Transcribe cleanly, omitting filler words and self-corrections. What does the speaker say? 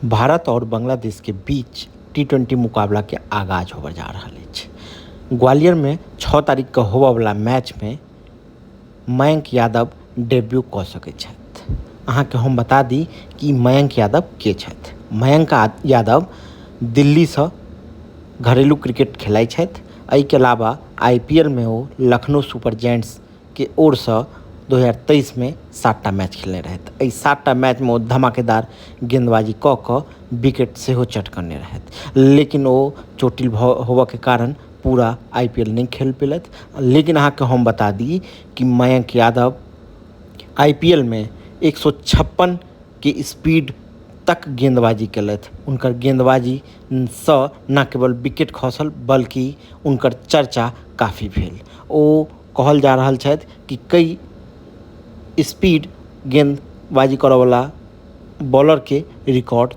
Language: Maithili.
भारत आओर बांग्लादेशके बीच टी20 मुकाबलाके आगाज होबय जा रहल अछि। ग्वालियरमे 6 तारीखके होबयवला मैचमे मयंक यादव डेब्यू कऽ सकैत छथि। अहाँके हम बता दी कि मयंक यादव के छथि। मयंक यादव दिल्लीसँ घरेलू क्रिकेट खेलाइत छथि। एहिके अलावा आईपीएलमे ओ लखनऊ सुपर जायंट्सके ओरसँ 2023मे 7टा मैच खेलने रहथि। एहि 7टा मैचमे ओ धमाकेदार गेंदबाजी कऽ कऽ विकेट सेहो चटकने रहथि, लेकिन ओ चोटिल होबयके कारण पूरा आईपीएल नहि खेल पेलथि। लेकिन अहाँके हम बता दी कि मयंक यादव आईपीएलमे 156 के स्पीड तक गेंदबाजी केलथि। हुनकर गेंदबाजीसँ न केवल विकेट खसल, बल्कि हुनकर चर्चा काफी भेल। ओ कहल जा रहल छथि कि कई स्पीड गेंदबाजी करऽवला बॉलरके रिकॉर्ड